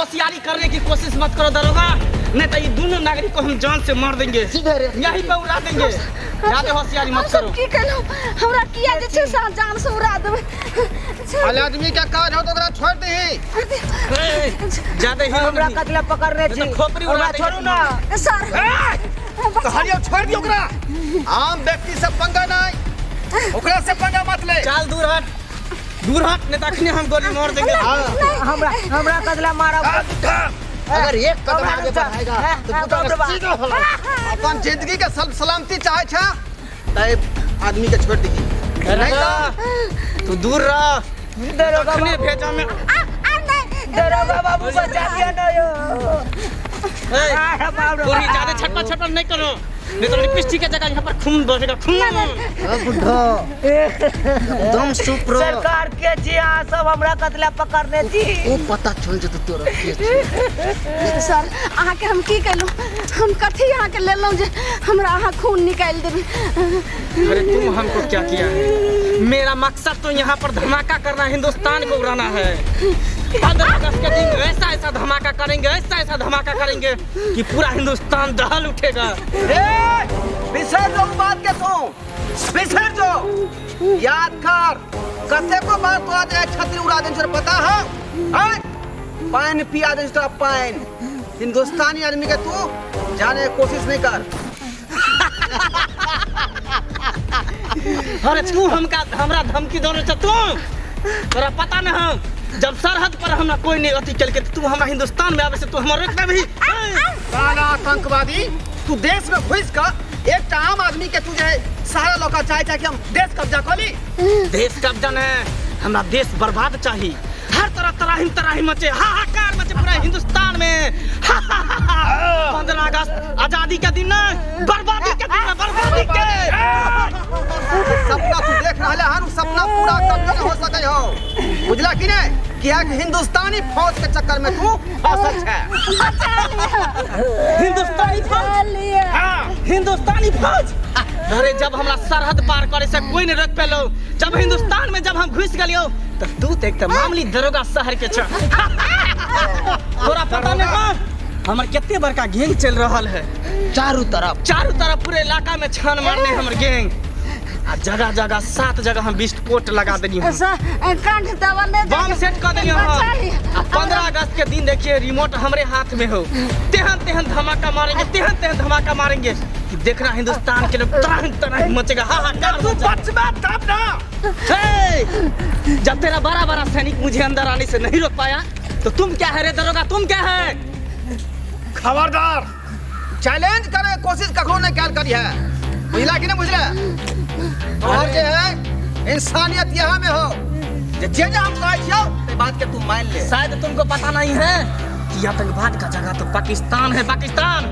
होशियारी करने की कोशिश मत करो दरोगा, नहीं तो ये दोनों नागरिक को हम जान से मार देंगे, सीधे रे। यहीं पे उड़ा देंगे। ज्यादा होशियारी हम मत सब करो। की केलहुँ? हमरा किया जे छै से अहाँ जान से उड़ा देबै? अरे आदमी के काज हो तो ओकरा छोड़ दही। ए, ज्यादा ही हमरा नहीं। कतला पकड़ने नहीं छी? तो खोपड़ी उड़ा हमरा देंगे। छोड़ू ना। सर। कहलियो छोड़ दियो ओकरा। आम व्यक्ति से पंगा नहीं, ओकरा से पंगा मत ले। चल दूर हट, दूर हट, नहीं तो अखने हम गोली मार देंगे। हमरा हमरा कतला मारब? अगर एक कदम हमरा आगे रुचा। बढ़ाएगा हाँ, तो हाँ, पूरा बाप रे बाप। सीधा होला। अपन जिंदगी के सब सलामती चाहे छा त आदमी के छोड़ दही, नहीं तो तू दूर रह। दरोगा अखने बाबू। भेजा में। दरोगा बाबू, बचा दिया ना यो। ए, आ, बाप रे। गोली ज्यादा छटपट छटपट नहीं करो, नहीं तो लिपस्टिक के जगह यहाँ पर खून बहेगा, खून। बुढ़ो एकदम चुप रह। सरकार के छी अहाँ सब? हमरा कतला पकड़ने छी? ओ पता चल जेतौ तोरा के छी। सर, अहाँके हम की केलहुँ? हम कथी अहाँके लेलहुँ जे हमरा अहाँ खून निकालि देबै? अरे तुम हमको क्या किया है? मेरा मकसद तो यहाँ पर धमाका करना, हिंदुस्तान को उड़ाना है। 15 अगस्त के दिन ऐसा ऐसा धमाका करेंगे, ऐसा ऐसा धमाका करेंगे कि पूरा हिंदुस्तान दहल उठेगा। ए, बिसर जो उ बात के, तू बिसर जो। याद कर कतेको बार तोरा जे छतरी उड़ा देने छौ, पता है? हैं? पानि पिया देने छौ तोरा पानि। हिंदुस्तानी आदमी के तू जाने के कोशिश नहीं कर। अरे तू हमका हमरा धमकी दे रहे तू? तोरा पता न है, जब सरहद पर हमरा कोई नहीं अथी चल के, तू हमरा हिंदुस्तान में आवे से तू हमरा रोक भी? साला आतंकवादी, तू देश में घुस कर एक आम आदमी के तू जे है सहारा लौका चाहे चाहे कि हम देश कब्जा कर ली। देश कब्जा न, हमरा देश बर्बाद चाहिए। हर तरह तराहिम तराहिम मचे, हाहाकार मचे पूरा हिंदुस्तान में। 15 अगस्त आजादी का दिन है, बर्बादी के दिन है, बर्बादी के। सपना तू देख रहा हन, उ सपना पूरा कभी नहीं हो सके हो, बुझला कि नहीं? किया कि हिंदुस्तानी फौज के चक्कर में तू फसल छै। हिंदुस्तानी फौज? हाँ। हिंदुस्तानी फौज? अरे जब हमरा सरहद पार करे से कोई नहीं रोक पेलो, जब हिंदुस्तान में जब हम घुस गलियो, तो तू तो एक तो मामूली दरोगा शहर के छ। तोरा पता नहीं है हमर कितने बड़का गैंग चल रहल है चारू तरफ। चारों तरफ पूरे इलाका में छान मारने हमर गैंग आ जगह जगह सात जगह हम विस्फोट लगा देनी हम। कंठ दबा ले। बम सेट कर देनी हम। आ 15 अगस्त के दिन देखिए, रिमोट हमरे हाथ में हो। तेहन तेहन धमाका मारेंगे, तेहन तेहन धमाका मारेंगे कि देखना हिंदुस्तान के लोग तराहिम तराहिम मचेगा, हाहाकार तू मचेगा। बचबा तब ना। हे! जब तेरा बड़ा बड़ा सैनिक मुझे अंदर आने से नहीं रोक पाया, तो तुम क्या है रे दरोगा, तुम क्या है? खबरदार, चैलेंज करे के कोशिश कखनो नहीं कैल करी है, बुझला कि नहीं बुझला? तोहर जे है इंसानियत यहाँ में हो जे जे जे हम कहै छियौ ते बात के तू मान ले। शायद तुमको पता नहीं है कि आतंकवाद का जगह तो पाकिस्तान है, पाकिस्तान।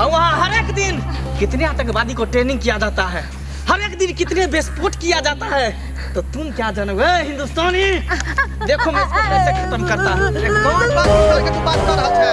और वहाँ हर एक दिन कितने आतंकवादी को ट्रेनिंग किया जाता है, हर एक दिन कितने विस्फोट किया जाता है, तो तुम क्या जानोगे हिंदुस्तानी? देखो मैं इसको कैसे खत्म करता हूँ। अरे कौन पाकिस्तान के तू बात कर रहल छै?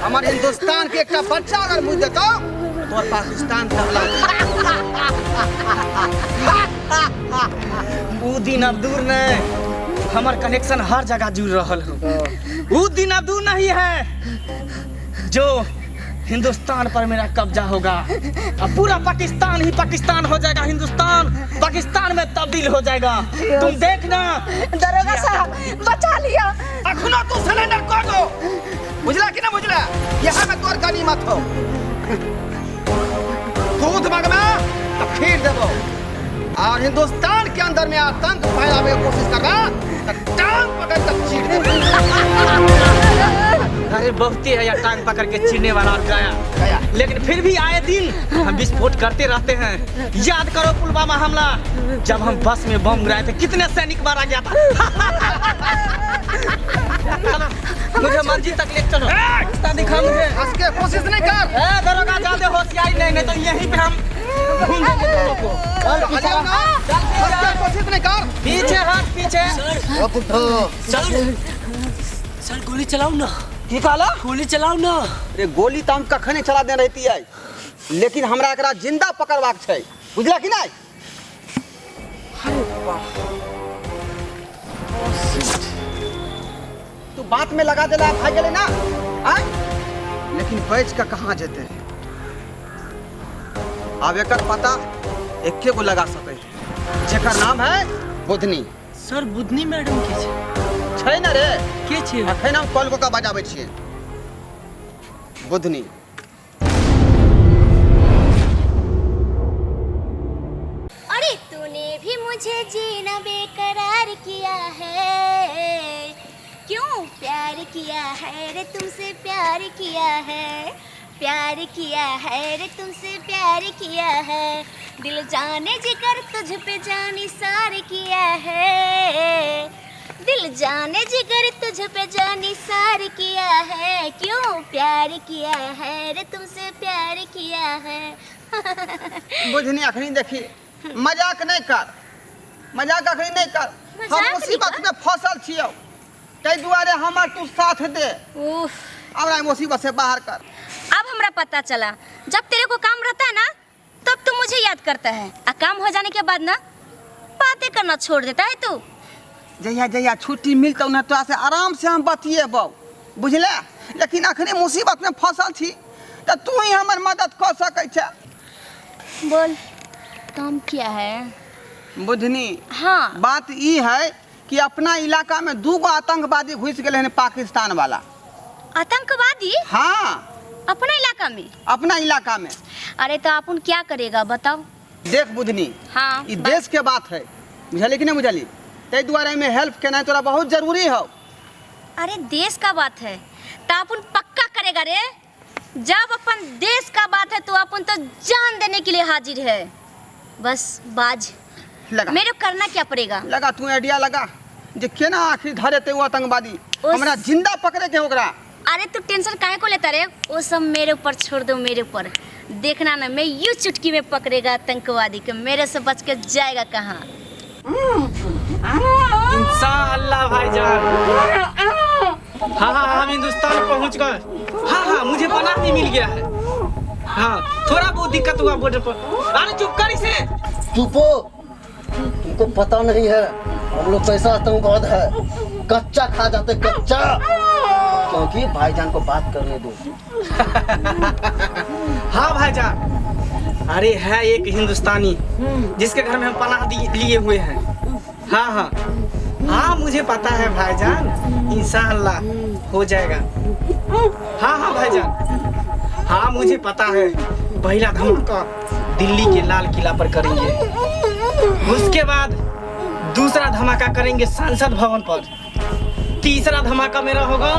हमर हिंदुस्तान के एकटा बच्चा अगर मुझ देतौ तो पाकिस्तान तबला। ऊ दिन अब दूर नहीं, हमर कनेक्शन हर जगह जुड़ रहल हो। ऊ दिन अब दूर नहीं है जो हिंदुस्तान पर मेरा कब्जा होगा। अब पूरा पाकिस्तान ही पाकिस्तान हो जाएगा, हिंदुस्तान पाकिस्तान में तब्दील हो जाएगा, तुम देखना। दरोगा साहब, बचा लिया। अखनो तू सरेंडर कर दो, बुझला कि ना बुझला? यहाँ में तोर गनीमत हो। दूध मंगना तो खीर देबो और हिंदुस्तान के अंदर में आतंक फैलावे के कोशिश करना तो टांग पकड़ कर चीर देबो। अरे बहुत ही है यार टांग पकड़ के चीरने वाला और गया। गया। लेकिन फिर भी आए दिन हम विस्फोट करते रहते हैं। याद करो पुलवामा हमला, जब हम बस में बम गिराए थे, कितने सैनिक मारा गया था। चलो, मुझे मंजिल तक ले चलो, रास्ता दिखा मुझे। हंस के कोशिश नहीं कर। ए दरोगा, ज्यादा होशियारी नहीं, नहीं तो यहीं पे हम भून देंगे दोनों को। चल ना, हंस के कोशिश नहीं कर। पीछे हट, पीछे। ओ बुड्ढो। सर, सर, गोली चलाओ ना। की कहला? गोली चलाओ ना। अरे गोली तो हम कखने चला देने रहती है, लेकिन हमरा एकरा जिंदा पकड़बाक छै, बुझला कि नहीं? अरे वाह। तू बात में लगा देला भाग गेलै ना आय लेकिन बच के कहाँ जेतै आब एकर पता एके गो लगा सकै है जेकर नाम है बुधनी। सर बुधनी मैडम के छै? छै ने रे। के छै? अखन हम कॉल कऽ के बजाबै छियै। बुधनी अरे तूने भी मुझे जीना बेकरार किया है, क्यों प्यार किया है रे तुमसे प्यार किया है, प्यार किया है रे तुमसे प्यार किया है, दिल जाने जिगर तुझ पे जानी सार किया है, दिल जाने जिगर तुझ पे जानी सार किया है, क्यों प्यार किया है रे तुमसे प्यार किया है। बुझनी अखनी देखी मजाक नहीं कर, मजाक अखनी नहीं कर, हम मजाक मुसीबत में फसल छियौ, ताहि दुआरे हमर तू साथ दे। उफ, हमरा मुसीबत से बाहर कर। अब हमरा पता चला, जब तेरे को काम रहता है ना तब तू मुझे याद करता है, आ काम हो जाने के बाद ना बातें करना छोड़ देता है तू। जहिया जहिया छुट्टी मिलतौ ना तोरा से आराम से हम बतिएबौ, बुझले? लेकिन अखनी मुसीबत में फसल छी तऽ तू ही हमर मदद कऽ सकै छै। बोल काम क्या है? बुधनी हाँ बात ई है कि अपना इलाका में दू गो आतंकवादी घुसि गेलै हन पाकिस्तान वाला। आतंकवादी? हाँ अपना इलाका में? अपना इलाका में। अरे तो अपन क्या करेगा बताओ? देख बुधनी, हाँ ई देश के बात है, बुझली कि नहीं बुझली? ताहि दुआरे में हेल्प केनाइ तोरा बहुत जरूरी हौ। अरे देश का बात है तो अपन पक्का करेगा रे, जब अपन देश का बात है तो अपन तो जान देने के लिए हाजिर है। बस बाज लगा मेरे को करना क्या पड़ेगा? लगा तू आइडिया लगा जे केना आखिर धरेते ओ आतंकवादी, उस- हमरा जिंदा पकड़े के ओकरा। अरे तू टेंशन काहे को लेता रे, वो सब मेरे ऊपर छोड़ दो, मेरे ऊपर देखना ना मैं यूं चुटकी में पकड़ेगा आतंकवादी के, मेरे से बच के जाएगा कहाँ। इंशाअल्लाह भाईजान। हाँ हाँ हम हिंदुस्तान पहुंच गए। हाँ हाँ मुझे पनाह भी मिल गया है। हाँ थोड़ा बहुत दिक्कत हुआ बॉर्डर पर। अरे चुप कर इसे। चुपो, तुमको पता नहीं है हम लोग कैसा आतंकवाद है, कच्चा खा जाते कच्चा। क्योंकि भाईजान को बात करने दो। हाँ भाईजान, अरे है एक हिंदुस्तानी जिसके घर में हम पनाह लिए हुए हैं। हाँ हाँ हाँ मुझे पता है भाईजान, इंशाअल्लाह हो जाएगा। हाँ हाँ भाईजान, हाँ मुझे पता है, पहला धमाका दिल्ली के लाल किला पर करेंगे, उसके बाद दूसरा धमाका करेंगे संसद भवन पर, तीसरा धमाका मेरा होगा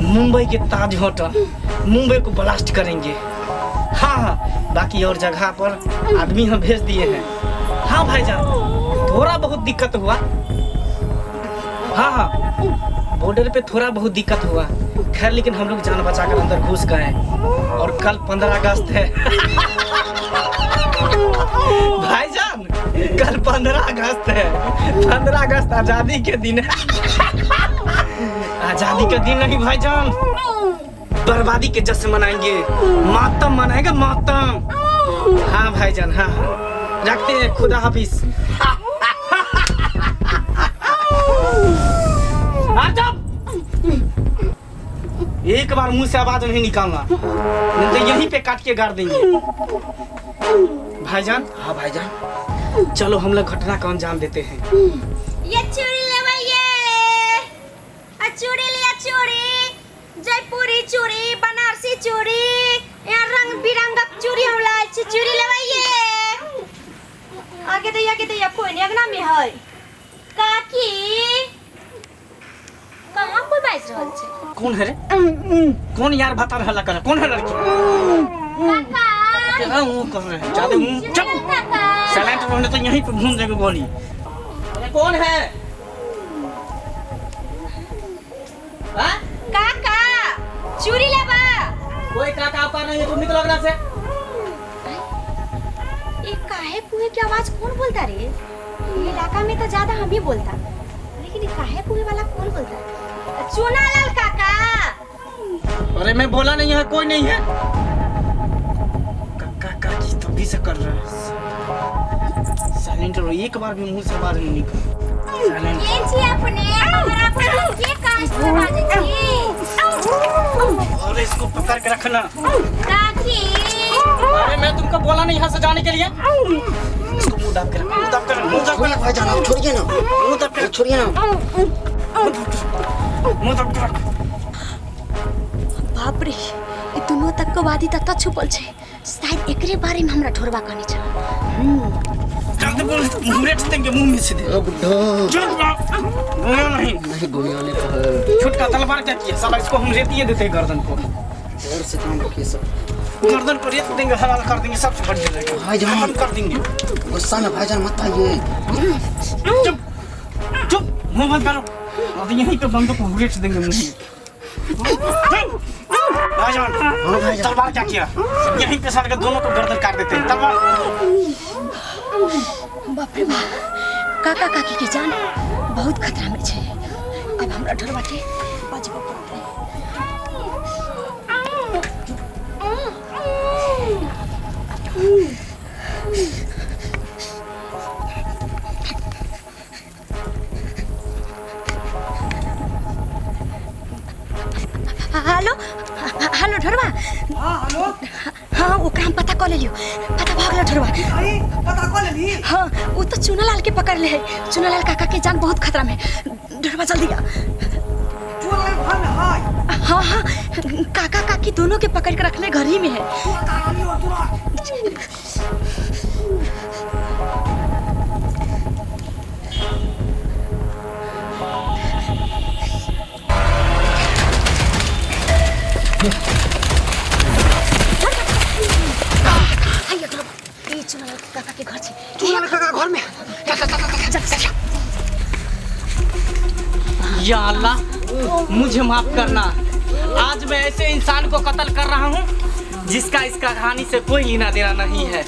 मुंबई के ताज होटल, मुंबई को ब्लास्ट करेंगे। हाँ हाँ बाकी और जगह पर आदमी हम भेज दिए हैं। हाँ भाईजान थोड़ा बहुत दिक्कत हुआ, हाँ हाँ बॉर्डर पे थोड़ा बहुत दिक्कत हुआ, खैर लेकिन हम लोग जान बचाकर अंदर घुस गए। और कल 15 अगस्त है भाईजान, कल 15 अगस्त है, 15 अगस्त आजादी के दिन है। आजादी के दिन नहीं भाईजान, बर्बादी के जश्न मनाएंगे, मातम मनाएंगे मातम। हाँ भाईजान हाँ हाँ रखते हैं, खुदा हाफिज। एक बार मुंह से आवाज नहीं निकालना, नहीं तो यहीं पे काट के गाड़ देंगे। भाईजान हाँ भाईजान चलो हम लोग घटना का अंजाम देते हैं। ये चूड़ी ले भैया, चूड़ी लिया चूड़ी, जयपुरी चूड़ी, बनारसी चूड़ी, यहाँ रंग बिरंगक चूड़ी हम लाल छी, चूड़ी लेबै। आगे दैया के दैया कोई नहीं अगना में है। काकी कहाँ कोई बाजि रहल छै? कौन है रे? कौन यार बता हल्ला कर, कौन है लड़की? काका क्या वो कर रहे हैं? ज्यादा मुंह चुप, काका साइलेंट रहने तो यहीं पे भून देंगे गोली। अरे कौन है? हाँ? काका चूड़ी लेबा। कोई काका आपा नहीं है, तुम निकलो अगला से। ये काहे कुएं की आवाज कौन बोलता रे? इलाका में तो ज्यादा हम ही बोलता, लेकिन ये काहे कुएं वाला कौन बोलता? चुनालाल काका। अरे मैं बोला नहीं है, कोई नहीं है। काका काकी तभी से कर रहा है। साइलेंट रहो, एक बार भी मुंह से आवाज नहीं निकल। के छी अपने हमरा पर के काज पर बाजै छी अरे इसको पकड़ के रखना। काकी। अरे मैं तुमको बोला नहीं यहाँ से जाने के लिए। इसको मुंह दाब के रख, मुंह दाब के रख, मुंह दाब के रख। भाईजान आप छोड़िए ना, मुंह दाब के रख, छोड़िए ना। मुंह दाब के रख। बाप रे, ई दुनू आतंकवादी ततऽ छुपल छै, शायद एकरे बारे में हमरा ढोरबा कहने छल। जल्दी बोल, मुंह रेट देंगे मुंह में सीधे। ओ बुड्ढा। चुप बोलो नहीं। नहीं गोलियां को है। छुटका तलवार क्या किया साला, इसको हम रेतिए देते हैं गर्दन को। और से काम रखिए सब। गर्दन को रेत देंगे, हलाल कर देंगे, सबसे बढ़िया रहेगा। भाईजान। खत्म कर देंगे। गुस्सा में भाईजान मत आइए। चुप चुप, मुंह बंद करो। अब यहीं पे बंदों को रेत देंगे मुंह में। भाईजान तलवार क्या किया, यहीं पे सारे के दोनों को गर्दन काट देते हैं तलवार। बाप रे बाप, काका काकी के जान बहुत खतरा में छै। अब हमरा ढोरबा के बचबऽ पड़तै। हेलो हेलो ढोरबा। हाँ हेलो। हाँ ओकरा हम पता कऽ लेलियो, पता भऽ गेलो ढोरबा। अरे पता कऽ लेली? हाँ वो तो चुनालाल के पकड़ ले है, चुनालाल काका के जान बहुत खतरा में है। ढोरबा जल्दी आ। चुनालाल घर में है? हाँ हाँ, काका काकी दोनों के पकड़ के रखले घर ही में है। तुरंत आ रही हो, तुरंत। हैया ढोरबा, ई चुनालाल के काका के घर छै। चुनालाल काका घर में? चल चल चल चल चल चल। या अल्लाह मुझे माफ करना, आज मैं ऐसे इंसान को कत्ल कर रहा हूँ जिसका इस कहानी से कोई लेना देना नहीं है।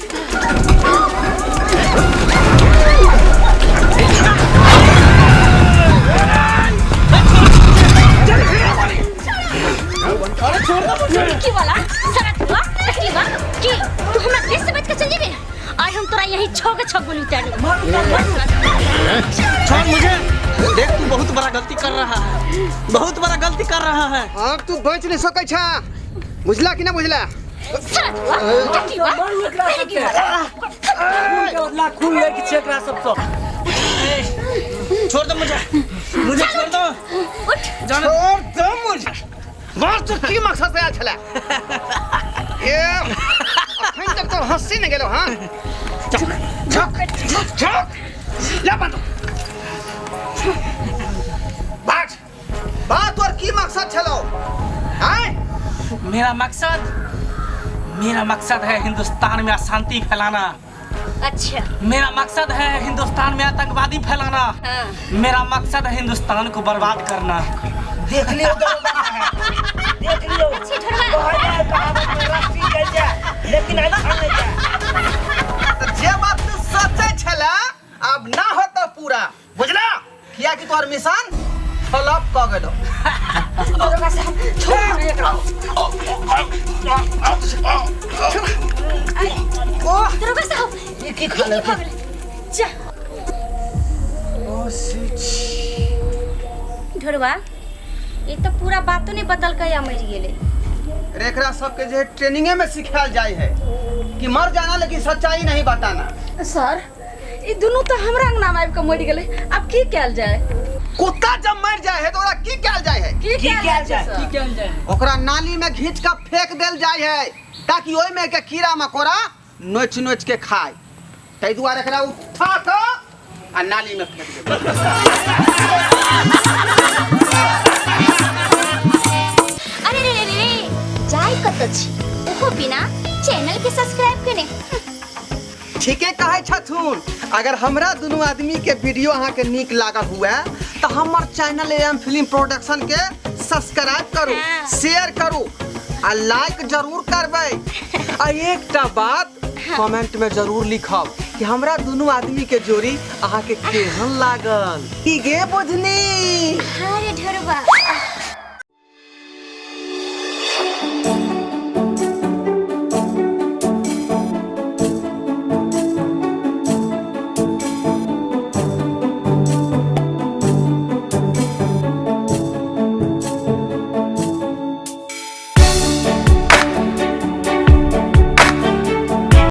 की वाला सारा धुआ की बा की तू हमरा देश से बच के चल जेबे? आज हम तोरा यही छह के छह गोली उतार देबो। छोड़ मुझे, देख तू बहुत बड़ा गलती कर रहा है, बहुत बड़ा गलती कर रहा है। अब तू बच नहीं सकै छा, बुझला कि ना बुझला? सारा धुआ की बा की वाला खून के बदला खून लेके छै एकरा सबसँ। छोड़ दो मुझे, मुझे छोड़ दो। उठ। जाने छोड़ दो मुझे। बात तो की मकसद से आयल छला? ए अखन तक तो हंसी नहीं गेलो। हाँ झक झक झक ले बंद बात बात और की मकसद छलो? आय मेरा मकसद, मेरा मकसद है हिंदुस्तान में अशांति फैलाना। अच्छा। मेरा मकसद है हिंदुस्तान में आतंकवादी फैलाना। हाँ। मेरा मकसद है हिंदुस्तान को बर्बाद करना। देख लियो दरोगा साहब, देख लियो। अच्छी ढोरबा। कहले कहावत में रस्सी चल जाए लेकिन अनछन नहीं जाए। तो जे बात तू सोचे छला अब ना होता पूरा, बुझला? किया कि तोहर मिशन फ्लॉप क गेलो। दरोगा साहब छोड़ हमरा एकरा। ओह दरोगा साहब ये की खा ले? जा ढोरबा, ये तो पूरा बातो नहीं बतल के या मर गेले। रे एकरा सबके जे ट्रेनिंगे में सिखायल जाय है कि मर जाना लेकिन सच्चाई नहीं बताना। सर ई दुनू तो हमरा अंगना में आबि के मरि गेलै, अब की कयल जाय? कुत्ता जब मर जाए है तो ओकरा की कयल जाय है? की की कयल कयल जाय जाय? सर? ओकरा नाली में घींच के फेंक देल जाय है ताकि ओहि में के कीड़ा मकोड़ा नोच नोच के खाए। ताहि दुआरे एकरा उठा के आ नाली में फेंक दे। अरे रे रे रे, जाय कत छी ओहो बिना चैनल के सब्सक्राइब केने। ठीके कहै छथुन, अगर हमरा दुनू आदमी के वीडियो अहाँ के नीक लागल हुए तो हमर चैनल एम फिल्म प्रोडक्शन के सब्सक्राइब करू, हाँ। शेयर करू आ लाइक जरूर करबै। आ एकटा बात कमेंट में जरूर लिखब कि हमरा दुनू आदमी के जोड़ी अहाँ के केहन लागल। की गे बुझनी? हाँ रे ढोरबा।